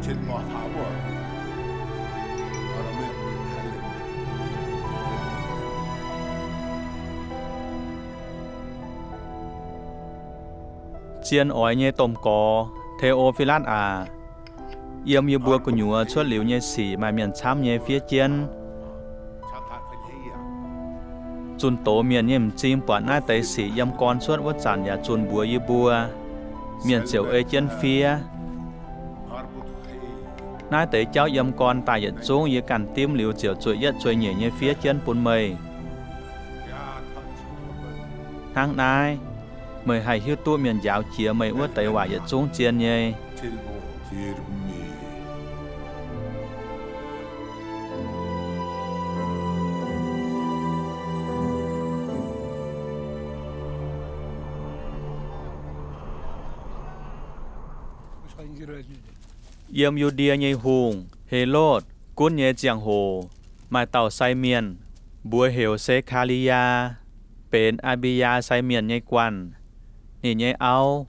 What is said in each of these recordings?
Zien oix nyei domh gorx Te^o^fi^latv aac, yiem yie mbuo gu'nyuoz cuotv liuz nyei sic maaih mienh camv nyei fiev jienv. Zunh doz mienh nyei m'zing buatc naaiv deix sic yiem gorn cuotv wuov zanc yaac zunh mbuox yie mbuo. Mienh ziouc ei jienv fiev. Naaiv deix jauv yiem gorn daaih yietc zungv yie ganh dimv liuz ziouc zueih yietv zueih nyeic nyei fiev jienv bun meih. Hnangv naaiv, meih haih hiuv duqv mienh njaaux jiex meih wuov deix waac yietc zungv zien nyei. Yiem Yu^ndie nyei hungh, Helotv, gunv nyei ziangh hoc, maaih dauh sai mienh, mbuox heuc Se^kaa^li^yaa, benx Aa^mbi^yaa sai mienh nyei guanh. Ninh nyei auv,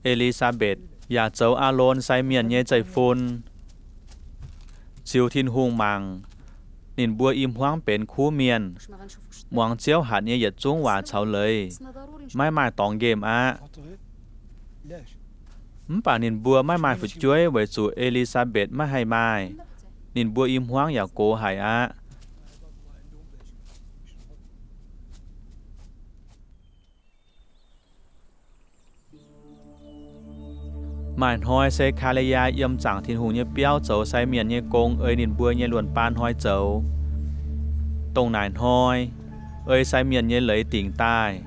E^li^saa^mbetc, yaac zoux Aalon sai mienh nyei zeiv-fun. Ziux Tin-Hungh mangc, ninh mbuo i hmuangv benx kuv mienh, muangx Ziouv hatc nyei yietc zungv waac caux leiz, maiv maaih dorngx nqemh aqv. Mv baac ninh mbuo maiv maaih fu'jueiv weic zuqc E^li^saa^mbetc maiv haih maaih. Ninh mbuo i hmuangv yaac gox haic aqv. Maaih hnoi Se^kaa^li^yaa yiem zaangc Tin-Hungh nyei biauv zoux sai mienh nyei gong ei ninh mbuo nyei luonh baan hnoi zoux. Dongh naaic hnoi, ei sai mienh nyei leiz dingc daaih,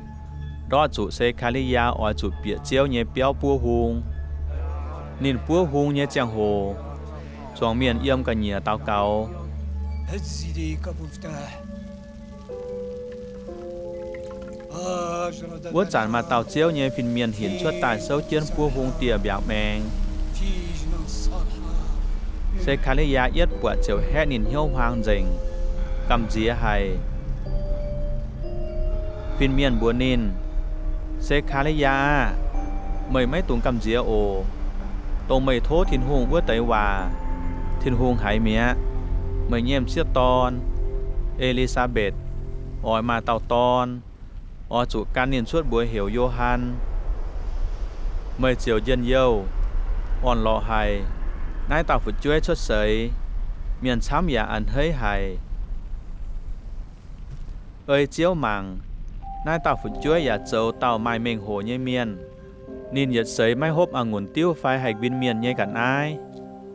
ndortv zuqc Se^kaa^li^yaa oix zuqc bieqc Ziouv nyei biauv buov hung. Ninh buov hung nyei ziangh hoc, zuangx mienh yiem ga'nyiec daux gaux. Wuov zanc maaih dauh Ziouv nyei fin-mienh hinc cuotv daaih souv jienv buov hung dieh mbiaauc maengx. Se^kaa^li^yaa yietv buatc ziouc haeqv ninh hnyouv huaang nzengc, gamh nziex haic. Fin-mienh mbuox ninh, Se^kaa^li^yaa aah! Meih maiv dungx gamh nziex oc. Dongh meih tov Tin-Hungh wuov deix waac, Tin-Hungh haiz mi'aqv. Meih nyei m'sieqv dorn, E^li^saa^mbetc, oix maaih dauh dorn. Oix zuqc gan ninh cuotv mbuox heuc Yo^han. Meih ziouc njien-youh, orn-lorqc haic. Naaiv dauh fu'jueiv cuotv seix, mienh camv yaac a'hneiv haic. Ei Ziouv mangc, naaiv dauh fu'jueiv yaac zoux dauh maaih mengh hoc nyei mienh. Ninh yietc seix maiv hopv a'ngunc diuv fai haih nquin mienh nyei ga'naaiv.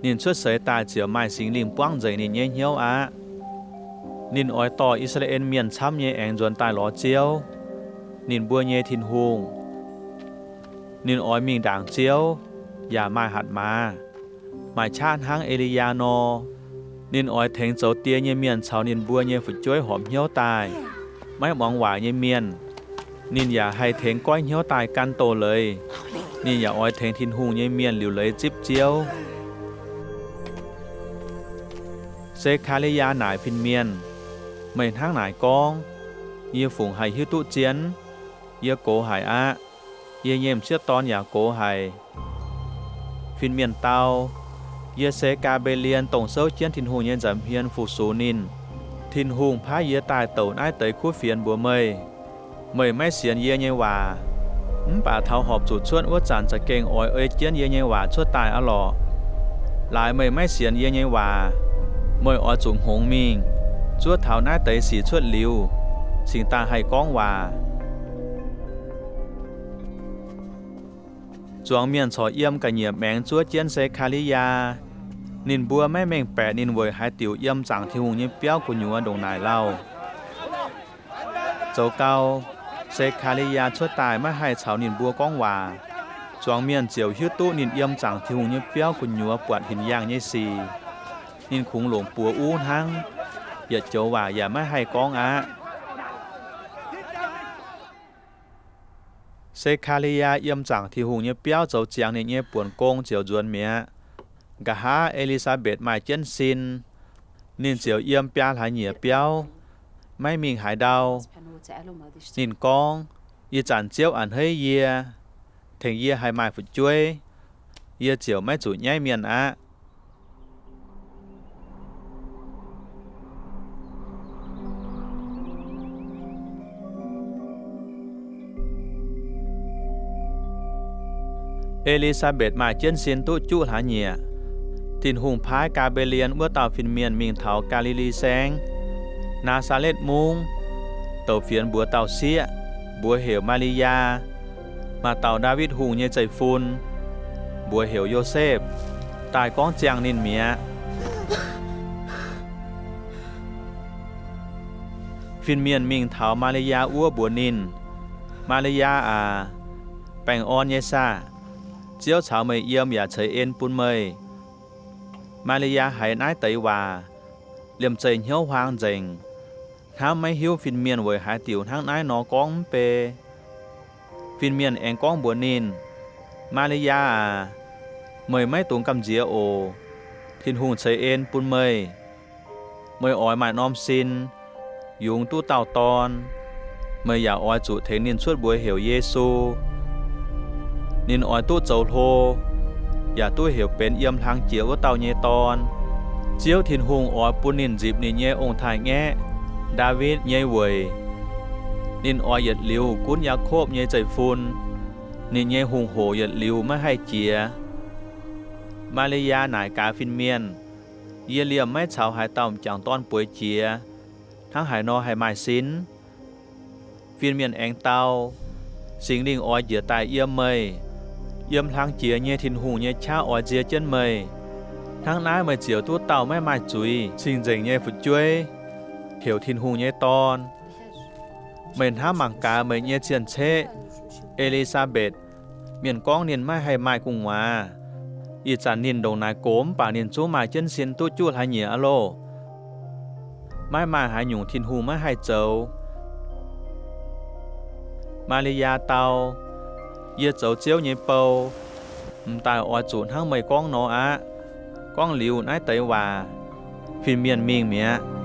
Ninh cuotv seix daaih ziouc maaih Singx Lingh buangv nzengc ninh nyei hnyouv aqv. Ninh oix dorh I^saa^laa^en Mienh camv nyei aengx nzuonx daaih lorz Ziouv, ninh mbuo nyei Tin-Hungh, ninh oix mingh ndaangc Ziouv, yaac maaih hatc maaz, maaih qaqv hnangv E^li^yaa nor. Ninh oix tengx zoux die nyei mienh caux ninh mbuo nyei fu'jueiv horpc hnyouv daaih, maiv muangx waaic nyei mienh. Ninh yaac haih tengx goiv hnyouv daaih gan doz-leiz. Ninh yaac oix tengx Tin-Hungh nyei mienh liuc leiz zipv Ziouv. Se^kaa^li^yaa naaic fin-mienh, Meih hnangv naaic gorngv, yie fungc haih hiuv duqv zien? Yie gox haic aqv. Yie nyei m'sieqv dorn yaac gox haic. Fin-mienh dau, Yie se Gaa^mbe^lien, dongh souv jienv Tin-Hungh nyei nza'hmien fu-sux ninh. Tin-Hungh paaiv yie daaih douc naaiv deix kuv fienx mbuox meih. Meih maiv sienx yie nyei waac, mv baac taux horpc zuqc cuotv wuov zanc za'gengh oix ei jienv yie nyei waac cuotv daaih aqv lorqc. Laaix meih maiv sienx yie nyei waac, meih oix zuqc hngongx mingh, zuov taux naaiv deix sic cuotv liuz, cingx daaih haih gorngv waac. Zuangx mienh corc yiem ga'nyiec maengx zuov jienv Se^kaa^li^yaa. Ninh mbuo maiv mengh baeqc ninh weic haaix diuc yiem zaangc Tin-Hungh nyei biauv gu'nyuoz ndongc naaic lauh. Zoux gau, Se^kaa^li^yaa cuotv daaih maiv haih caux ninh mbuo gorngv waac. Zuangx mienh ziouc hiuv duqv ninh yiem zaangc Tin-Hungh nyei biauv gu'nyuoz buatc hinc yaangh nyei sic. Ninh kungx longc buoz uv hnangv, yietc joux waac yaac maiv haih gorngv aqv. Se^kaa^li^yaa yiem zaangc Tin-Hungh nyei biauv zoux ziangx ninh nyei buonc gong ziouc nzuonx mi'aqv. Nqa'haav E^li^saa^mbetc maaih jienv sin, ninh ziouc yiem biaa hlaax nyieqc biauv, maiv mingh haaix ndau. Ninh gorngv, Ih zanc Ziouv a'hneiv yie, tengx yie haih maaih fu'jueiv. Yie ziouc maiv zuqc nyaiv mienh aqv. E^li^saa^mbetc maaih jienv sin duqv juqv hlaax nyieqc, Tin-Hungh paaiv Gaa^mbe^lien wuov dauh fin-mienh mingh taux Gaa^li^li Saengv, Naa^saa^letv Mungv, douc fienx mbuox dauh sieqv, mbuox heuc Maa^li^yaa, maaih dauh Ndaawitv Hungh nyei zeiv-fun, mbuox heuc Yosepv, daaih gorngv ziangh ninh mi'aqv. Fin-mienh mingh taux Maa^li^yaa wuov mbuox ninh, Maa^li^yaa aac, baengh orn nyei saah! Ziouv caux meih yiem yaac ceix en bun meih. Maa^li^yaa haiz naaiv deix waac, liemh zeih hnyouv huaang nzengc, hnamv maiv hiuv fin-mienh weic haaix diuc hnangv naaiv nor gorngv mv bei. Fin-mienh aengx gorngv mbuox ninh, Maa^li^yaa aac, meih maiv dungx gamh nziex oc. Tin-Hungh ceix en bun meih. Meih oix maaih norm sin, yungz duqv dauh dorn. Meih yaac oix zuqc tengx ninh cuotv mbuox heuc Yesu. Ninh oix duqv zoux hlo, yaac duqv heuc benx yiem hlang jiex wuov dauh nyei dorn. Ziouv Tin-Hungh oix bun ninh nzipc ninh nyei ong-taaix-ngaeqv, Ndaawitv, nyei weic. Ninh oix yietc liuz gunv Yaakopv nyei zeiv-fun. Ninh nyei hungh hoc yietc liuz maiv haih jiex. Maa^li^yaa naaic gaax fin-mienh, Yie liemh maiv caux haaix dauh m'jangc dorn bueix jiex. Hnangv haaix nor haih maaih sin? Fin-mienh aengx dau, Singx Lingh oix njiec daaih yiem meih. Yiem hlang jiex nyei Tin-Hungh nyei qaqv oix nzie jienv meih. Hnangv naaiv meih ziouc duqv dauh maiv maaih zuiz, cing-nzengc nyei fu'jueiv, heuc Tin-Hungh nyei Dorn. Meih hnamv mangc gaax meih nyei cien-ceqv, E^li^saa^mbetc. Mienh gorngv ninh maiv haih maaih gu'nguaaz. Ih zanc ninh ndongc naaic gox mv baac ninh zungv maaih jienv sin duqv juqv hlaax nyieqc aqv loh. Maiv maaih haaix nyungc Tin-Hungh maiv haih zoux. Maa^li^yaa dau, Yie zoux Ziouv nyei bou, m'daaih oix zuqc hnangv meih gorngv nor aqv. Gorngv liuz naaiv deix waac, fin-mienh mingh mi'aqv.